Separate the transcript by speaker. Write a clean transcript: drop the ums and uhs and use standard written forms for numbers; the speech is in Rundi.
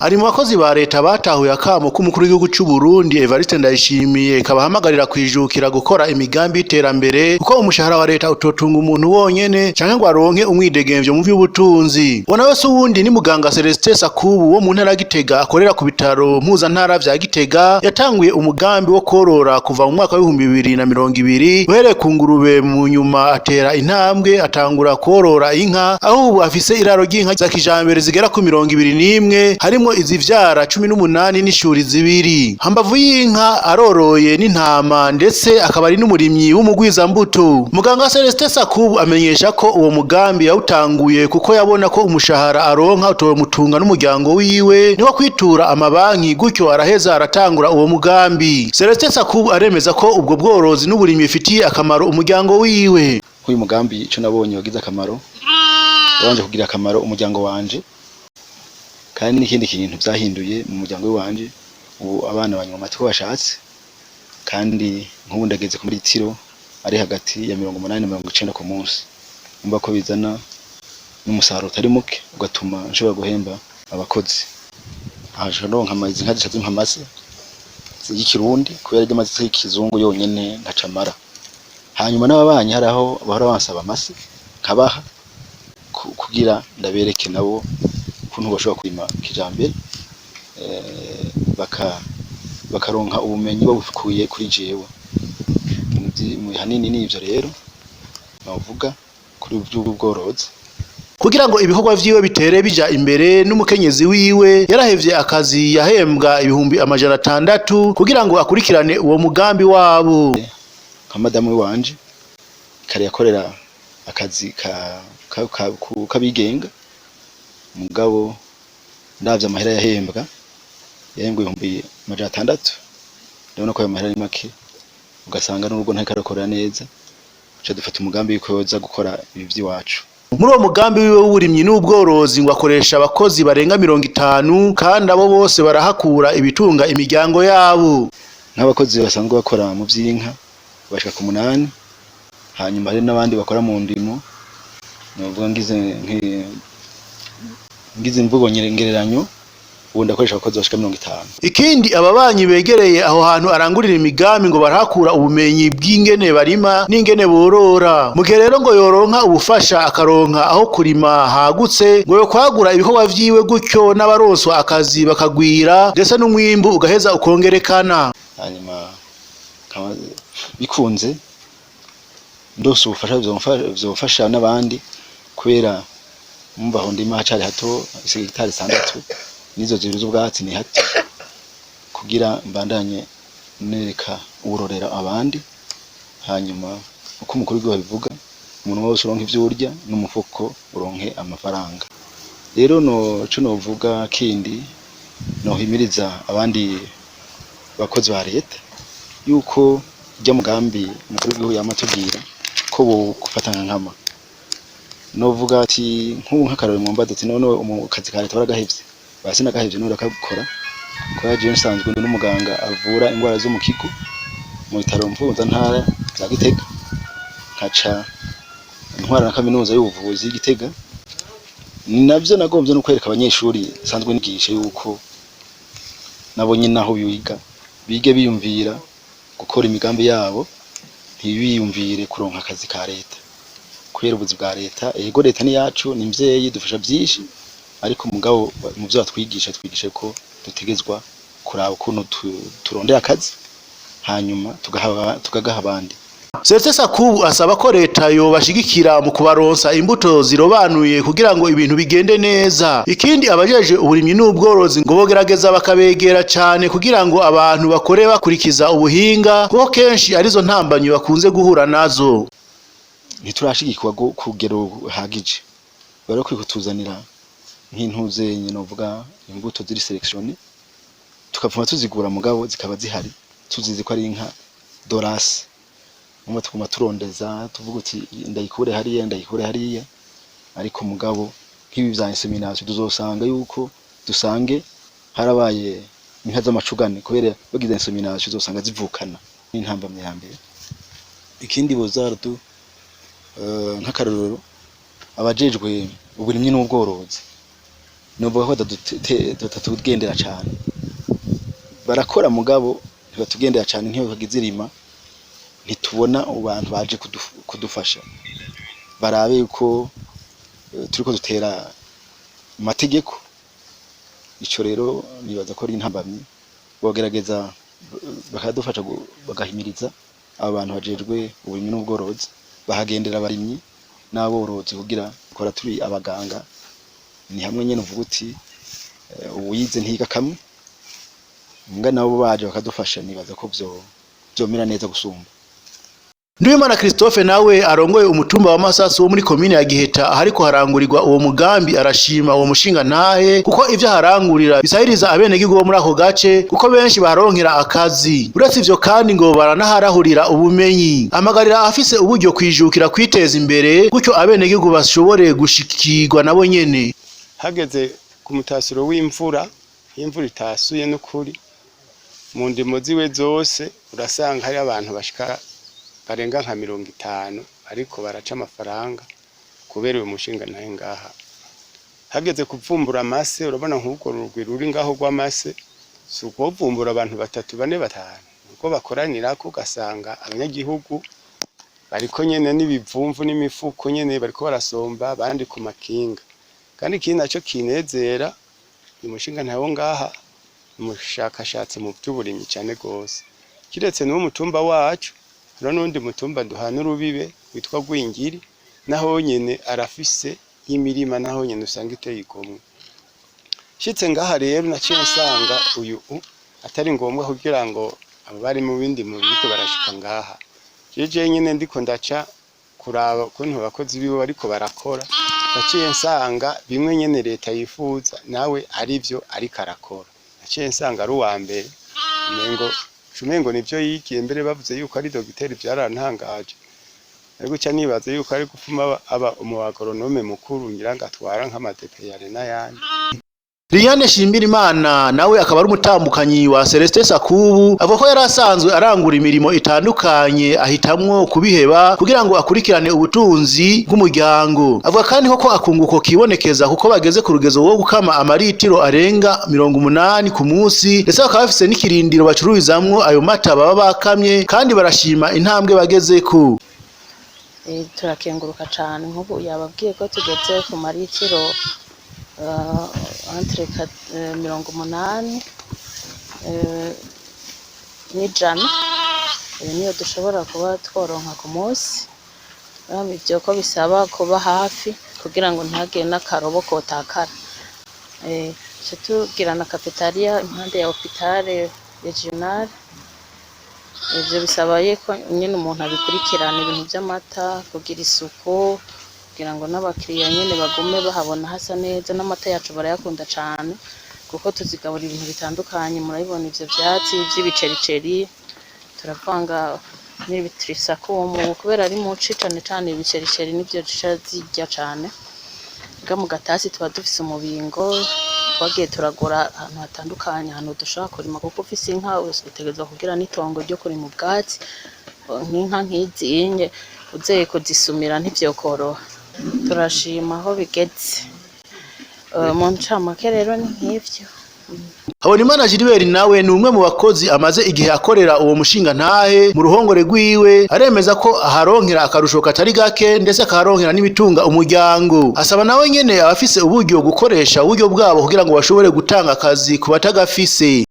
Speaker 1: Ari mu bakozi ba leta batahuye akamo k'umukuru w'igihugu c'u Burundi Evariste Ndayishimiye, kabahamagarira kwijukira gukora imigambi y'iterambere, kuko umushahara wa leta utotunga umuntu wonyene canke ngo aronke umwidegemvyo mu vy'ubutunzi. Uwo nawe se uwundi ni muganga Celestin Sakubu wo mu ntara ya Gitega, akorera ku bitaro mpuzantara vya Gitega. Yatanguye umugambi wo korora kuva mu mwaka w'2020, uhereye ku ngurube, mu nyuma atera intambwe atangura korora inka, aho ubu afise iraro ry'inka za kijambere zigera ku 21, harimwo izivyara 18 n'ishuri zibiri. Hambavu y'inka aroroye n'intama, ndetse akaba ari n'umurimyi w'umugwizambuto. Muganga Celestin Sakubu amenyesha ko uwo mugambi yawutanguye kuko yabona ko umushahara aronka utomutunga n'umuryango wiwe, niwo kwitura amabanki, gutyo araheza aratangura uwo mugambi. Celestin Sakubu aremeza ko ubwo bworozi n'uburimyi bifitiye akamaro umuryango wiwe.
Speaker 2: Uyu mugambi, ico nabonye wagize akamaro, wabanje kugira akamaro umuryango wanje, kandi n'ikindi kintu vyahinduye mu muryango wanje, ubu abana banywa amata uko bashatse. Kandi nk'ubu ndageze ku litiro ari hagati ya 80 na 90 ku munsi. Umva ko bizana n'umusaruro utari muke, ugatuma nshobora guhemba abakozi. Aha nronka izi nka zica zimpa amase y'ikirundi, kubera arya amase y'ikizungu yonyene ntaco amara. Hanyuma n'ababanyi hari aho bahora bansaba amase, nkabaha kugira ndabereke nabo ukuntu bashobora kurima kijambere, bakaronka ubumenyi babukuye kuri jewe. Hanini nivyo rero novuga kuri vy'ubworozi.
Speaker 1: Kugira ngo ibikorwa vyiwe bitere bija imbere, n'umukenyezi wiwe yarahevye akazi yahembwa 600,000 kugira ngo akurikirane uwo mugambi wabo.
Speaker 2: Nka madamu wanje kare yakorera akazi k'abigenga, mugabo ndavye amahera yahembwa, yahembwa 600,000, ndabona ko ayo mahera ari make, ugasanga n'urugo ntariko arakorera neza. Duca dufata umugambi yuko yoza gukora ibi vy'iwacu.
Speaker 1: Muri uwo mugambi wiwe w'uburimyi n'ubworozi, ngo akoresha abakozi barenga 50, kandi abo bose barahakura ibitunga imiryango yabo.
Speaker 2: Nk'abakozi basanzwe bakora mu vy'inka bashika ku munani, hanyuma hari n'abandi bakora mu ndimo. Novuga ngize imvugo ngereranyo, ubu ndakoresha abakozi bashika 50.
Speaker 1: Ikindi, ababanyi begereye aho hantu arangurira imigambi ngo barahakura ubumenyi bw'ingene barima n'ingene borora. Mu gihe rero ngo yoronka ubufasha, akaronka aho kurima hagutse, ngo yokwagura ibikorwa vyiwe, gutyo n'abaronswa akazi bakagwira, ndetse n'umwimbu ugaheza ukongerekana.
Speaker 2: Hanyuma bikunze ndose ubufasha, vyofasha n'abandi, kubera mumva aho ndima hacari hato, hegitari 6 nizo zibiri z'ubwatsi ni hato, kugira mbandanye nereka uburorera abandi. Hanyuma uko umukuru w'igihugu abivuga, umuntu wose uronke ivyo urya n'umufuko uronke amafaranga. Rero no co novuga kindi, nohimiriza abandi bakozi ba leta yuko urya mugambi umukuru w'igihugu yama atubwira ko bogufatana nkama. Novuga ati nk'ubu nk'akarorero, mwombaza ati: "None mu kazi ka leta waragahevye?" Basi nagahevye, none urakabikora, kubera jewe nsanzwe ndi n'umuganga avura ingwara zo mu kigo mu bitaro mpuzantara vya Gitega, nkaca ntwara na kaminuza y'ubuvuzi y'Igitega. Ni navyo nagomvye no kwereka abanyeshuri nsanzwe nigisha yuko nabo nyene aho biga bige biyumvira gukora imigambi yabo, ntibiyumvire kuronka akazi ka leta, kubera ubuzi bwa leta, ego leta ni yacu, ni mvyeyi, dufasha vyinshi, ariko mugabo mu vyo batwigisha, twigisha ko dutegezwa kuraba ukuntu turondera akazi, hanyuma tukagaha abandi.
Speaker 1: Celestin Sakubu asaba ko leta yobashigikira mu kubaronsa imbuto zirobanuye kugira ngo ibintu bigende neza. Ikindi, abajeje uburimyi n'ubworozi ngo bogerageza bakabegera cane kugira ngo abantu bakore bakurikiza ubuhinga, kuko kenshi arizo ntambanyi bakunze guhura nazo.
Speaker 2: Ntiturashigikirwa ku rugero ruhagije. Bari bakwiye kutuzanira nk'intuzenye, novuga imbuto ziri sélectionnées, tukavuma tuzigura, mugabo zikaba zihari, tuzizi ko ari inka de race. Numva tuguma turondeza, tuvuga uti ndayikure hariya, ndayikure hariya, ariko mugabo nk'ibi vya insémination tuzosanga yuko dusange harabaye inka z'amacugane, kubera bagize insémination uzosanga zivukana n'intambamyi ya mbere. Ikindi bozardu, nk'akarorero, abajejwe uburimyi n'ubworozi. Novuga ko batatugendera cane. Barakora mugabo ntibatugendera cane. Nk'iyo hagize irima, ntitubona abantu baje kudufasha, barabe yuko turiko dutera amategeko. Ico rero nibaza ko ari intambamyi. Bogerageza bakadufasha, bagahimiriza abo bantu bajejwe uburimyi n'ubworozi, bahagendera abarimyi n'aborozi kugira kora. Turi abaganga, ni hamwe nyene uvuga uti uwize ntiga kamwe mbwa, nabo baje bakadufasha, nibaza ko vyomera neza gusumba.
Speaker 1: Nduwimana Christophe nawe arongoye umutumba wa Masasu wo muri komine ya Giheta ahariko harangurirwa uwo mugambi, arashima uwo mushinga ntahe kuko ivyo aharangurira bisahiriza abenegihugu bo muri ako gace, kuko benshi baharonkera akazi. Uretse ivyo kandi ngo baranaharahurira ubumenyi. Amagarira afise uburyo kwijukira kwiteza imbere, gutyo abenegihugu bashobore gushikirwa nabo nyene.
Speaker 3: Hageze ku mutasuro w'imvura, iyo imvura itasuye, n'ukuri mu ndimo ziwe zose urasanga hari abantu bashika barenga nka 50 ariko baraca amafaranga kubera uyu mushinga nawe ngaha. Hageze kuvumbura amase, urabona nk'urwo rugwi ruri ngaho rw'amase, si ukuvumbura abantu batatu, bane, batanu, nuko bakoranirako ugasanga abanyagihugu bariko nyene n'ibivumvu n'imifuko nyene bariko barasomba, abandi ku makinga. Kandi ikindi naco kinezera, uyu mushinga ntawo ngaha umushakashatsi mu vy'uburimyi cane gose. Kiretse n'uwo mutumba wacu, hariho n'uwundi mutumba duhana urubibe witwa Rwingiri, naho nyene arafise imirima, naho nyene usanga iteye igomwe. Nshitse ngaha rero naciye nsanga uyu atari ngombwa kugira ngo abo bari mu bindi mu biriko barashika ngaha. Jeje nyene ndiko ndaca kuraba ukuntu abakozi biwe bariko barakora, naciye nsanga bimwe nyene leta yifuza nawe arivyo ariko arakora. Naciye nsanga ari uwa mbere, umengo nivyo yigiye. Mbere bavuze yuko ari dogiteri vyarantangaje, ariko ca nibaza yuko ari gupfuma aba umu agronome mukuru, ngira ngo atwara nk'amadepeyare n'ayandi.
Speaker 1: Liliane Shimirimana nawe akaba ari umutambukanyi wa Celestin Sakubu, avuga ko yari asanzwe arangura imirimo itandukanye, ahitamwo kubiheba kugira ngo akurikirane ubutunzi bw'umuryango. Avuga kandi ko akunguko kibonekeza, kuko bageze ku rugezo rwo gukama amaritiro arenga 80 ku munsi, ndetse bakaba bafise n'ikirindiro bacururizamwo ayo mata baba bakamye, kandi barashima intambwe bagezeko.
Speaker 4: Turakenguruka cane. Nk'ubu yababwiye ko tugeze ku maritiro entre 80 n'ijana. Iyo niyo dushobora kuba tworonka ku munsi. Urumva ivyo ko bisaba kuba hafi kugira ngo ntihagire n'akarobo kotakara. Duca tugira na cafétéria impande ya hôpital régional. Ivyo bisaba yuko nyene umuntu abikurikirana, ibintu vy'amata, kugira isuku, kugira ngo n'abakiriya nyene bagume bahabona hasa neza. N'amata yacu barayakunda cane kuko tuzigaburira ibintu bitandukanye. Murabibona ivyo vyatsi vy'ibicericeri, turavanga n'ibitirisakumu kubera ari muci, cane cane ibicericeri nivyo zica zirya cane. Muga mu gatasi tuba dufise umubingo twagiye turagura ahantu hatandukanye, ahantu dushobora kurima, kuko ufise inka utegerezwa kugira n'itongo ryo kurima ubwatsi. Nk'inka nk'izinye uzeye kuzisumira ntivyokoroha. Turashima aho bigeze. Mu ncamake rero ni nk'ivyo.
Speaker 1: Habonimana Gilbert nawe ni umwe mu bakozi amaze igihe akorera uwo mushinga ntahe mu ruhongore rwiwe, aremeza ko aharonkera akarusho katari gake, ndetse akaharonkera n'ibitunga umuryango. Asaba nawe nyene abafise uburyo gukoresha uburyo bwabo kugira ngo bashobore gutanga akazi ku batagafise.